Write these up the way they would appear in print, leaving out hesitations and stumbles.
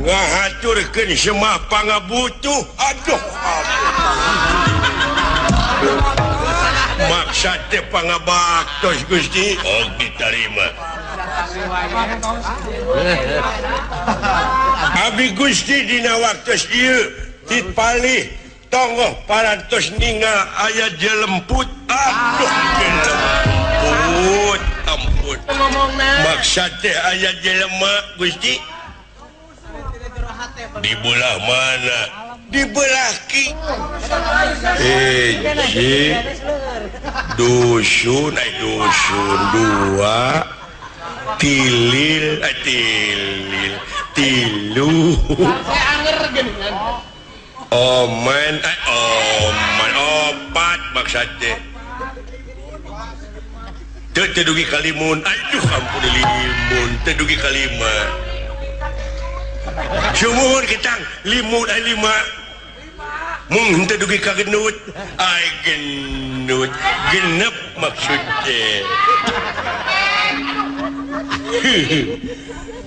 Ngahaturkeun semah pangabutuh. Aduh maksa teh pangabaktos Gusti. Oh diterima. Abdi Gusti dina waktos ieu tipalih tonggoh parantos ningal aya jelemput. Aduh jelemput ampun. Maksa teh aya jelema Gusti. Di belah mana? Di belah ki. Hiji dusun, dusun dua, tilil, tilil, tilu. Omen, omen, opat maksudnya. Teu dugi kalimun, aduh ampun limun, teu dugi kalima. Sumuhun ketang limun ay lima mung henteu dugi ka genut ay genut genep maksudnya.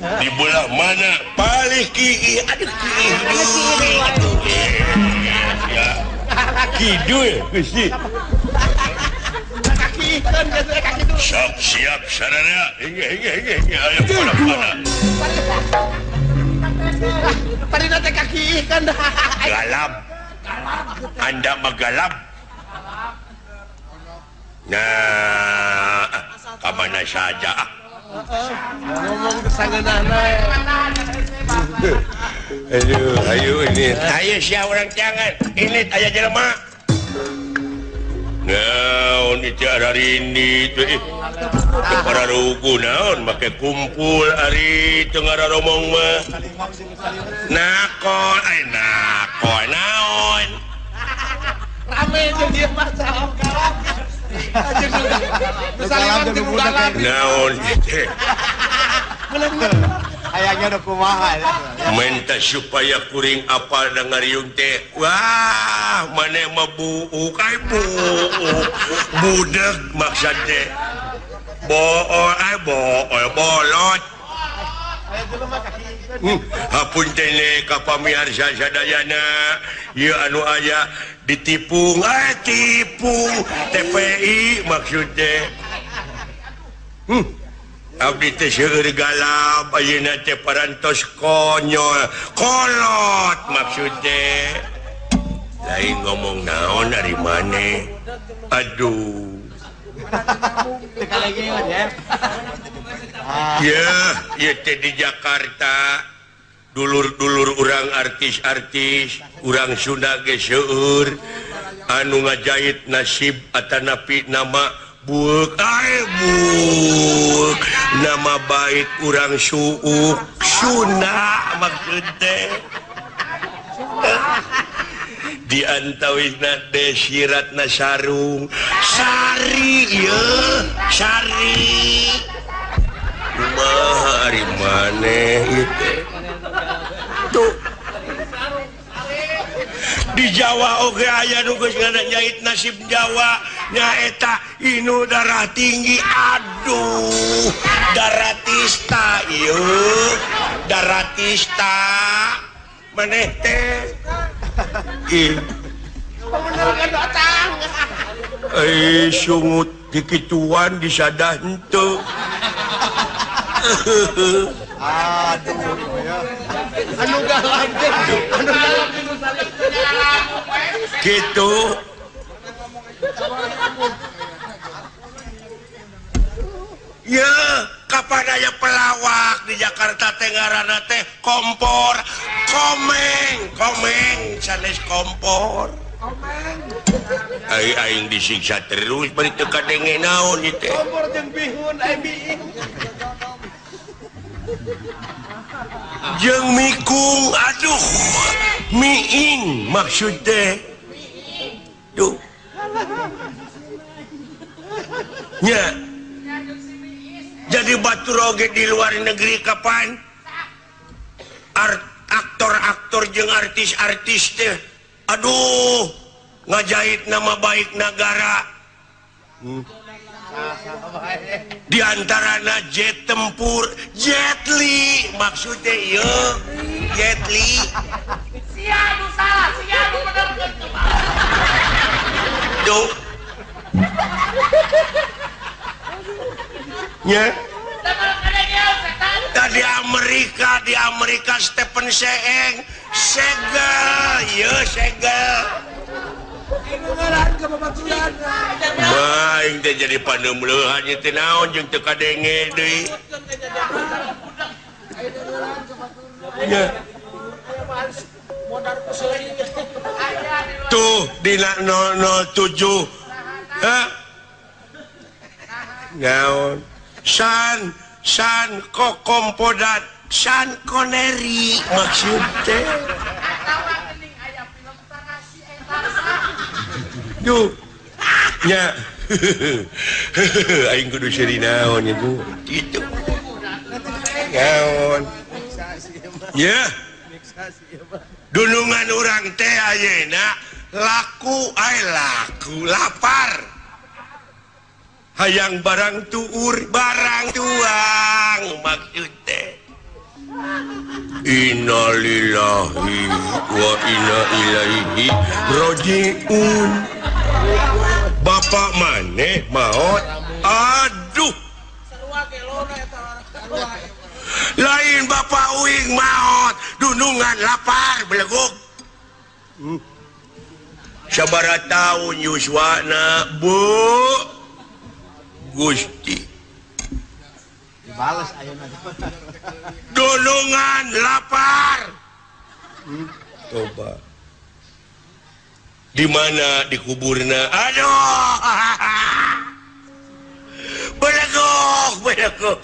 Di belah mana palih ki aduh ki aduh ya kidul Gusti. Sok siap sarana hingga hingga hingga ayo pada Parina teh kaki ikan dah. Galap. Anda magalap. Nah, ka mana saja ah. Ngomong kesangeunahna. Aduh, ayo ini. Ayo sia urang jangan. Ini aya jelema. Naon ieu hari ini teh. Para rugu naon make kumpul ari teu ngararomong mah. Nakol ai nakol naon. Rame jeung ieu mah salam galak. Naon teh. Hayangnya udah kumaha. Minta supaya kuring apal ngariung teh. Wah, maneh mah buuk ai buuk. Budeg maksud teh. Bool ai bool bolot. Hapunten ka pamiarsa sadayana ieu anu aya ditipung ai tipung TPI maksud teh. Abdi teh seueur galap ayeuna teh parantos konyol kolot maksud teh. Lain ngomong naon dari maneh. Aduh. Ya, ya teh di Jakarta dulur-dulur urang artis-artis urang Sunda ge seueur anu ngajahit nasib atanapi nama buuk ai buuk nama baik urang suuk Sunda maksud teh. Di antawisna desiratna sarung sari ieu sari kumaha ari maneh ieu teh tuh. Di Jawa oge aya nu geus ngajahit nasib Jawa nyaeta inu darah tinggi. Aduh daratista ieu daratista maneh teh. Eh sungut dikituan disadah henteu. Aduh ya. Anu galak teh, anu galak gitu. Ya, kapan aya pelawak di Jakarta teh ngaranna teh kompor, komeng, komeng sanes kompor. Komeng. Ai aing disiksa terus bari teu kadenge naon ieu teh. Kompor jeung bihun ai biing. Jeung mikung, aduh, miing maksud teh. Duh. Nya. Jadi batur oge di luar negeri kapan aktor-aktor jeung artis-artis teh aduh ngajahit nama baik negara. Di antarana jet tempur Jet Li maksudnya ieu Jet Sia nu salah, sia nu benerkeun coba. Duh. Nya. Tadi Amerika, di Amerika Stephen Seeng segel, ieu segel. Aing teh jadi paneumleuhan ieu teh naon jeung teu kadenge deui. Nya. Tuh dina 007. Hah? Naon? San San kokompodat San Connery maksud teh. Duh. Nya. Aing kudu seuri naon ieu kitu. Naon. Ya. Dunungan urang teh ayeuna laku ai laku lapar. Hayang barang tuur barang tuang maksud teh. Innalillahi wa inna ilaihi rajiun. Bapak maneh maot. Aduh. Lain bapak uing maot, dunungan lapar beleguk. Sabaraha taun yuswana, Bu. Gusti. Dibales ayeuna. Dunungan lapar. Coba. Di mana dikuburna? Aduh. Beleguk, beleguk.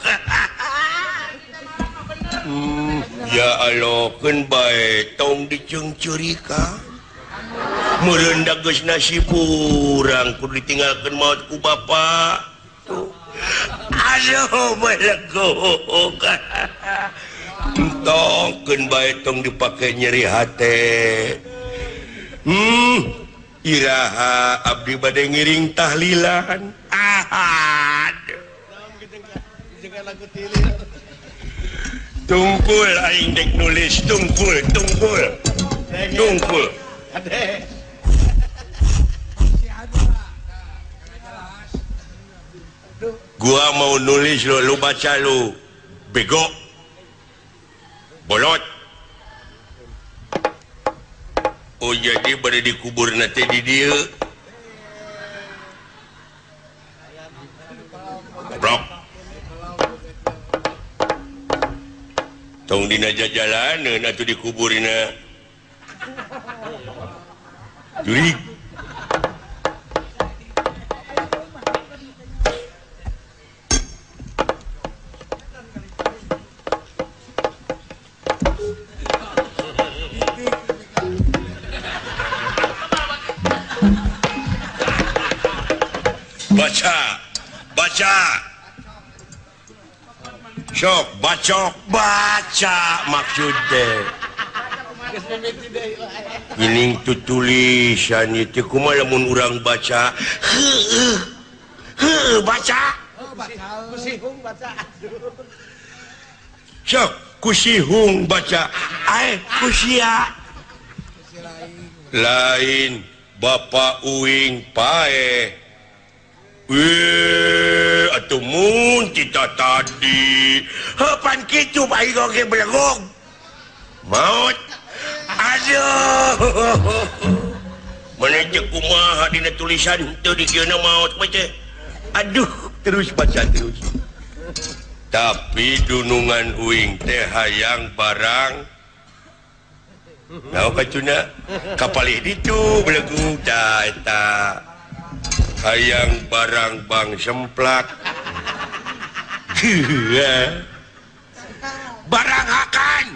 Ya Allah, keun bae tong diceungceurikan. Meureun da geus nasib urang kudu ditinggalkeun maot ku bapa. Tuh. Aduh, beleguk. Tong keun bae tong dipake nyeri hate. Iraha abdi bade ngiring tahlilan. Aduh. Tungkul aing dek nulis tungkul tungkul tungkul. Gua mau nulis lu, lu baca lu bego bolot. Oh jadi bade dikubur nanti di dieu. Goblok. Tong dina jajalaneun atuh dikuburna. Jurig. Baca, baca. Sok, bacok, baca maksud teh. Geuning tu tulisan ieu teh kumaha lamun urang baca? Heueuh. Heueuh baca. Kusihung baca. Sok, kusihung baca. Ae kusia. Lain Bapak uing pae. Weh, atuh mun kita tadi. Heupan kitu bae oge belegog. Maot. Aduh. Mana teh kumaha dina tulisan teu dikieuna maot mah teh. Aduh, terus baca terus. Tapi dunungan uing teh hayang barang. Naon kacuna? Kapalih ditu belegug da eta. Hayang barang bang semplak. Barang akan.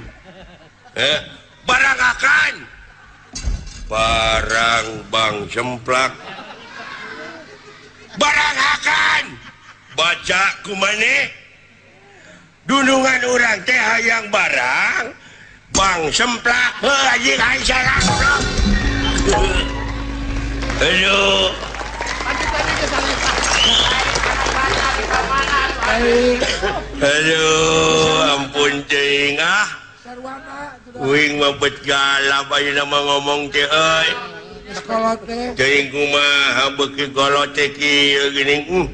Barang akan. Barang bang semplak. Barang akan. Baca kumane? Dunungan urang teh hayang barang bang semplak. Heuh anjing aing salah. Aduh. Aduh, ampun cing ah. Uing mah bet galap ayeuna mah ngomong teh euy. Kolot teh. Teuing kumaha beuki kolot teh kieu geuning.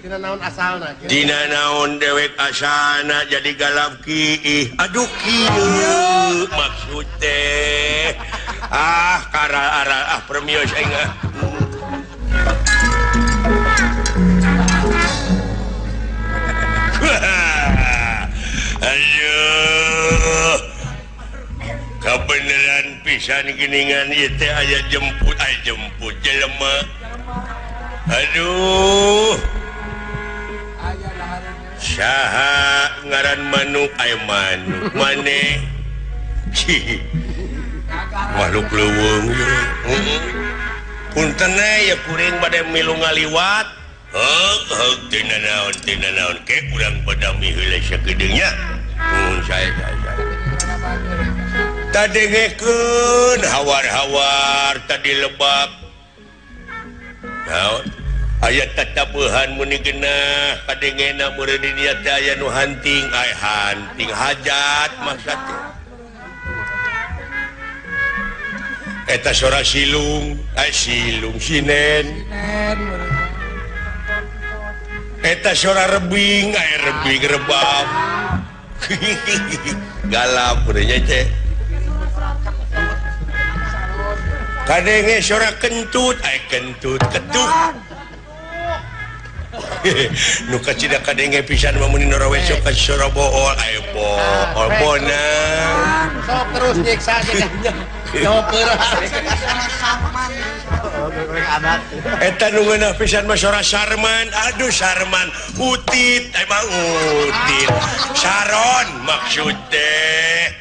Dina naon asalna kieu. Dina naon dewek asalna jadi galap kiih. Aduh kieu maksud teh. Ah kara-ara ah permios aing ah. Aduh. Kabeneran pisan geuningan ieu teh aya jemput, aya jemput jelema. Aduh. Saha ngaran manuk aya manuk maneh. Makhluk leuweung ieu. Punten ya kuring bade milu ngaliwat. Heug heug teu nanaon ke urang padami heula sakedeung nya. Mun sae sae. Tadengekeun hawar-hawar tadi lebak. Naon? Aya tatabuhan muni genah kadengena meureun di dieu teh aya nu hanting, ay hanting hajat maksud teh. Eta sora silung, ay silung sinen. Eta sora rebing, ay rebing rebab. Galap urangnya teh. Kadenge sora kentut, ay kentut ketuk. Nu kacida kadenge pisan mah mun norowe sok ka sora bool, ay bool bonang. Sok terus nyiksa aja. Eta nu ngeunah pisan mah sora Sarman. Aduh Sarman, utit emang utit. Saron maksud teh.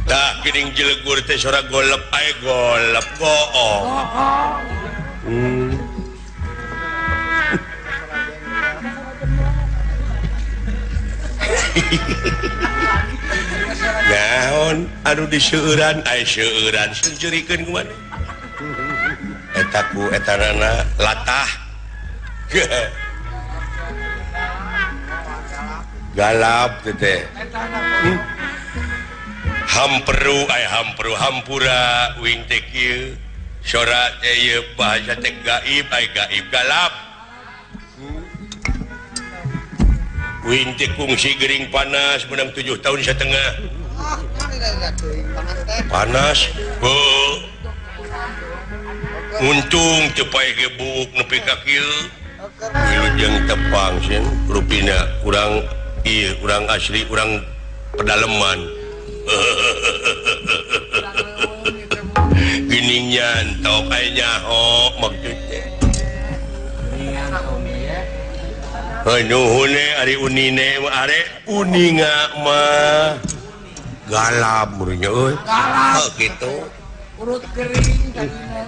Tah geuning jelegur teh sora golep aya golep goong. Naon anu diseueuran aya seueuran seujeurikeun kumaha eta ku etanana latah galap teh hamperu aya hamperu hampura uing teh kieu sora teh ieu bahasa teh gaib aya gaib galap. Uing teh kungsi gering panas menang 7 tahun setengah. Panas. Oh. Untung teu paeh ge buuk nepi ka kieu. Wilujeng tepang sieun rupina urang ieu urang asli urang pedaleman. Geuning nyantok aya nyaho maksud teh. Heuh nuhun ari unine mah are uninga mah galap murunya euy. Galap kitu. Urut gering tadina.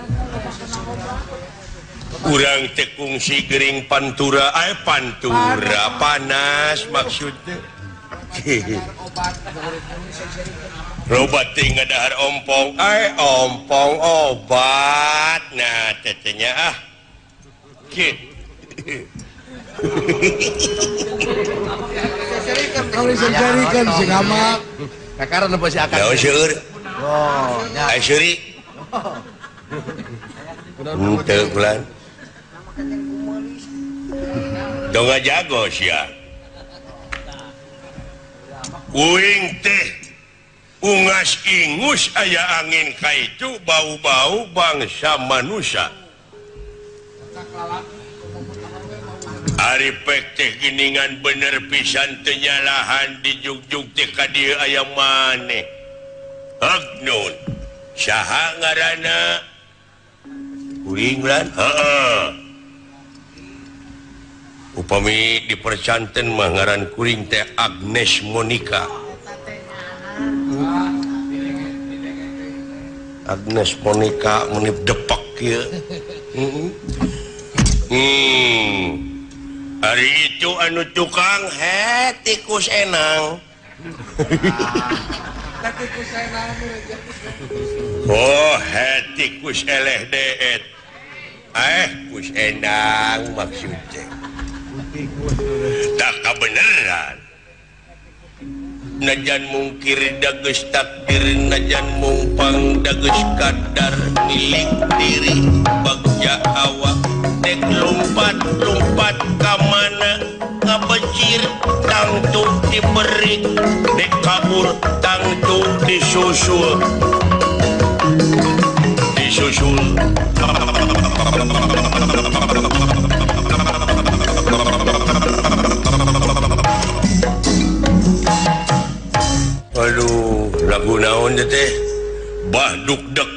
Urang teh kungsi gering pantura aya pantura panas maksudnya. Loba teh ngadahar ompong ay ompong obat. Nah tetehnya ah. Kieu. Kalau diserikan si kamak. Kakaran apa si akar? Ya seueur. Oh, nya. Ai seuri. Henteu bulan. Dong ngajago sia. Uing teh ungas ingus aya angin kaitu bau-bau bangsa manusia. Ari pek teh geningan bener pisan teu nyalahan dijugjug teh ka dieu aya maneh. Heuh nun. Saha ngaranna? Kuring lan? Heeh. Upami dipercanten mah ngaran kuring teh Agnes Monica. Agnes Monica menip depak kieu. Hari itu anu tukang he tikus enang. Oh he tikus eleh deet. Kus enang maksudnya. Tak kabeneran. Najan mungkir dageus takdir, najan mungpang dageus kadar milik diri bagja awak dek lompat-lompat ka mana ngabecir tangtu diberi dek kabur tangtu disusul disusul. Aduh, lagu naon teh? Bah duk dek.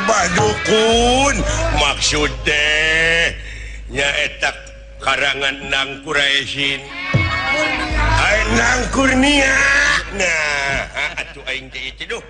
Bah dukun maksud teh nyaeta karangan Nang Kuraisin. Ai Nang Kurnia. Nah, atuh aing teh itu duh.